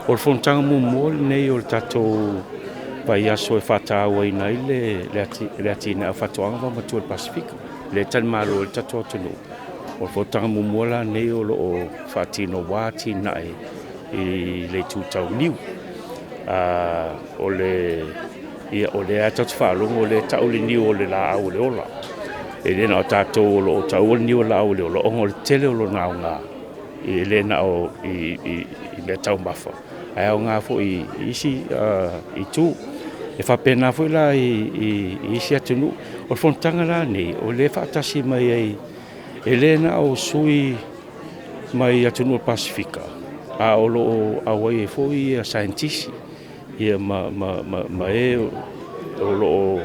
O le fonotaga muamua lenei o le tatou vaiaso e faatauaina ai le atinae o faatoaga ma vaomatua i le Pasefika, lea e talimalo ai le tatou atunuu. O le fonotaga muamua la lenei o lo o faatino aua atinae i le itu tau niu. O lea lava tatou te faalogo o lea e tau le niu o le laau o le ola. E le na o tatou o lo o taua le niu o le laau o le ola, ona o le tele o lona aoga, e le na o meataumafa, ae aoga foi i isi itu. E faapena foi la i isi atunuu. O le fonotaga la lenei, o lea e faatasi mai ai, e le na o sui mai atunuu o le Pasefika, a o lo o auai ai foi saienitisi ma e o lo o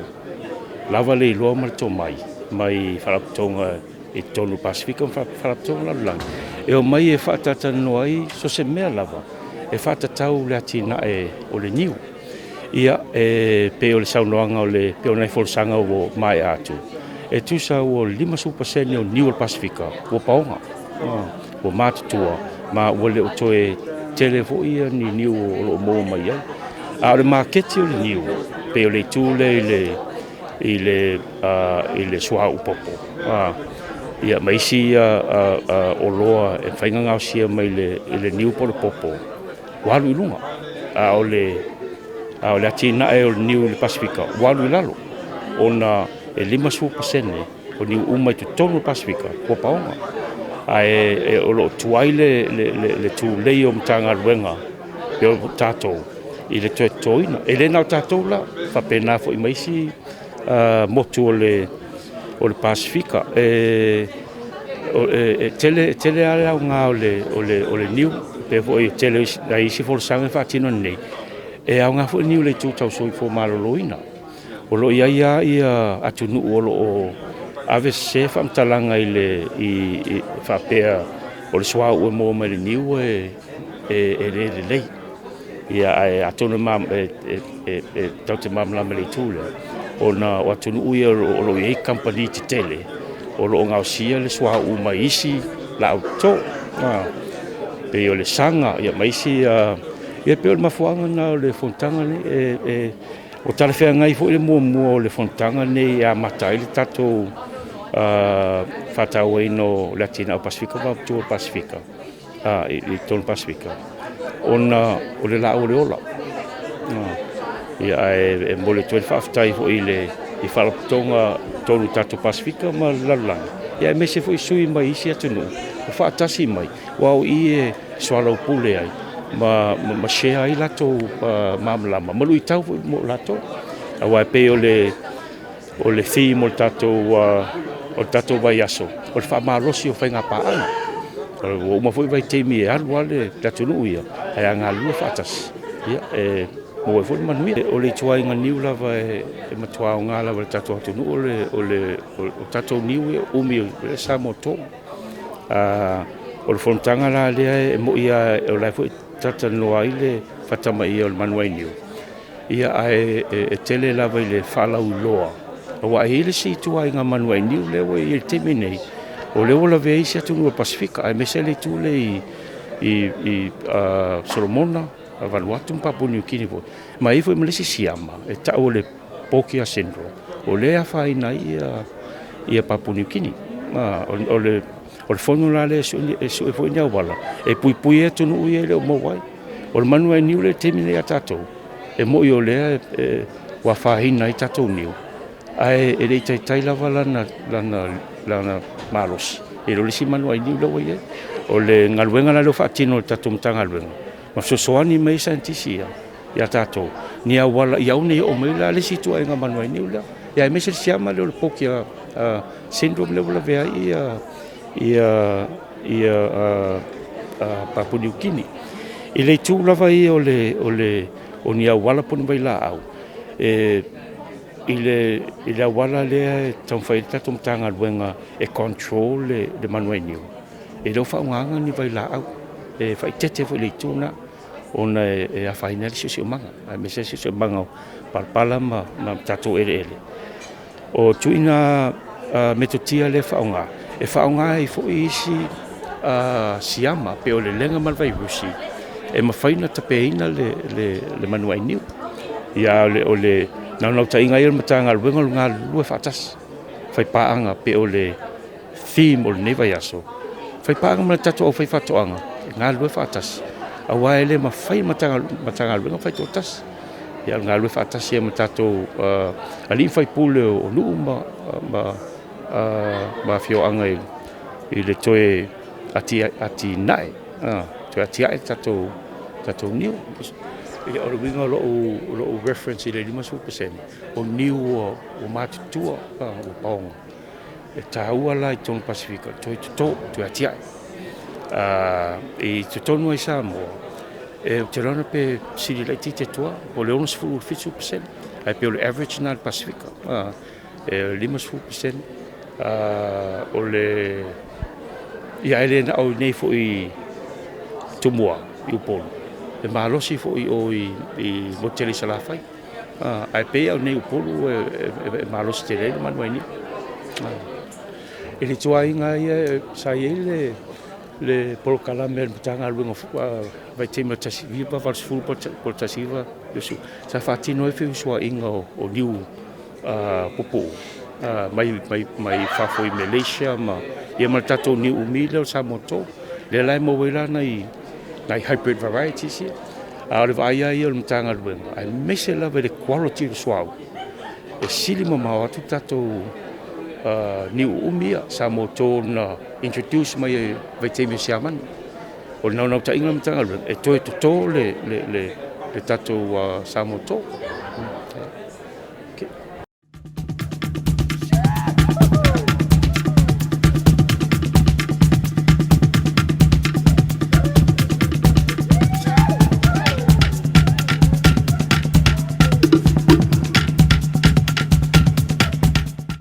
lava le iloa ma le tomai mai faalapotopotoga i totonu o le Pasefika ma faalapotopotoga o le lalolagi, e omai e faatalatalanoa ai so o se mea lava e faatatau i le atinae o le niu. Ia, e pei o le saunoaga pei o nai folasaga ua maea atu, e tusa ua 50% o niu o le Pasefika ua paoga, ua matutua, ma ua le o toe tele foi ni niu o lo o maua mai ai. A o le maketi o le niu, pei o le itu lea i le suauu popo ma isi oloa e mafai ona gaosia mai le niu po o le popo, ua alu i luga, a o le atinae o le niu i le Pasefika, ua alu i lalo, ona e 50% o niu uma i totonu o le Pasefika ua paoga. Ae o lo o tuai le tulei o Matagaluega pei o tatou i le toe totoina. E le na o tatou la, e faapena foi ma isi motu o le Pasefika. E tele lava le aoga o le niu, e pei foi o le tele o nai isi folasaga na faatino nei, e aoga foi le niu i le itu tau soifua maloloina. O lo o i ai lava atunuu o lo o ave sese faamatalaga e faapea o le suauu e maua mai le niu e le lelei. Ae atonu tatou te malamalama i le itu lea, ona o atunuu ia o lo o i ai kamupani tetele o lo o gaosia le suauu mai isi laau toto, e pei o le saga ma isi. Ia pei o le mafuaaga lena o le fonotaga lenei. Ua talafeagai foi le muamua o le fonotaga lenei e amata ai le tatou faatauaina o le atinae o le Pasefika ma vaomatua o le Pasefika i totonu o le Pasefika, ona o le laau o le ola. Ae momoli atu ai le faafetai foi i faalapotopotoga i totonu o le tatou Pasefika ma le lalolagi, aemaise foi sui mai isi atunuu ua faatasi mai, aua o i e soalaupule ai ma share ai latou malamalama ma luitau foi mo i latou. Aua e pei o le theme o le tatou vaiaso, o le faamalosi o faiga paaga. Ua uma foi vaitaimi e alu lava le atunuu ia, ae a galulue faatasi, e maua ai foi le manuia. O le ituaiga niu lava e matua aoga lava i le tatou atunuu o tatou niu ia o umi o le Samoa 3. O le fonotaga la lea e moni lava o la e foi e talatalanoa ai le faatamaia o le manu ainiu, ae tele lava ina faalauiloa, aua e i ai le isi ituaiga manu ainiu lea ua i ai i le taimi lenei, o lea ua lavea ai isi atunuu o le Pasefika, aemaise le itu lea i Solomona, Vanuatu ma Papua Niu Kini foi, ma e i ai foi ma le isi siama e tau o le Porkia Syndrome, o lea e afaina ai Papua Niu Kini. O le fono la lea e sue foi ni auala e puipui ai atunuu ia e le o maua ai. O le manu ainiu lea e i ai i le taimi lenei ia tatou, e moni o lea ua afaina ai tatou niu, ae le i taitai lava lana malosi i lo le isi manu ainiu lea ua i ai. O le galuega la lea ua faatino e le tatou Matagaluega, ma fesoasoani mai ai saienitisi ia ia tatou i ni auala ia aua ne i oo mai la le isi ituaiga manu ainiu lea, aemaise le siama lea o le Porkia Syndrome lea ua lavea ai Papua Niu Kini. I le itu lava ia o ni auala po o ni vailaau, i le auala lea e taumafai ai le tatou Matagaluega e control le manu ainiu, e le o faaaogaina ni vailaau, e faaeteete foi i le itu lena, ona e afaina ai le siosiomaga, aemaise le siosiomaga o palapala ma tatou eleele. O ituaiga metotia lea e faaaoga, e faaaoga ai foi isi siama, pei o le lega ma le vairusi. E mafai ona tapeina le manuainiu. Ia ae o le naunautaiga lava ia o le Matagaluega o le galulue faatasi, faipaaga e pei o le theme o lenei vaiaso, faipaaga ma le tatou aufaifaatoaga, e galulue faatasi, aua e le mafai e le Matagaluega ona faitoatasi. Ia o le galulue faatasi ai ma tatou alii ma faipule o nuu ma afioaga i le toe atinae le tatou niu. Ia o le uiga o lou reference i le 50%, o niu ua matutua ua paogo. E taua la i totonu o le Pasefika le toe toto, toe atiae. I totonu lava i Samoa, ou te iloa pe sili laitiiti atu lava po o le 60 i le 70%, ae pei o le average lena i le Pasefika. E 50% ia ae le na o i inei foi i Tumua i Upolu, e malosi foi i o i le motu tele i Salafai. Ae pei lava o i inei i Upolu e malosi tele ai le manuainiu. I le tuaiga lava ia sa i ai le polokalame a le Matagaluega i le vaitaimi o le 1980 po o le 1990, sa faatino ai feusuaiga o niu puupuu mai fafo i Malaysia ma le tatou niu umi lea o le Samoa toto. Lea la e maua ai nai hybrid varieties ia. A o le vaai lava ia a le Matagaluega, aemaise lava i le quality o le suauu, e sili mamao atu tatou niu uumi ia Samoa toto na introduce mai i le vaitaimi o Siamani. O le naunautaiga o le Matagaluega, e toe toto le tatou Samoa toto.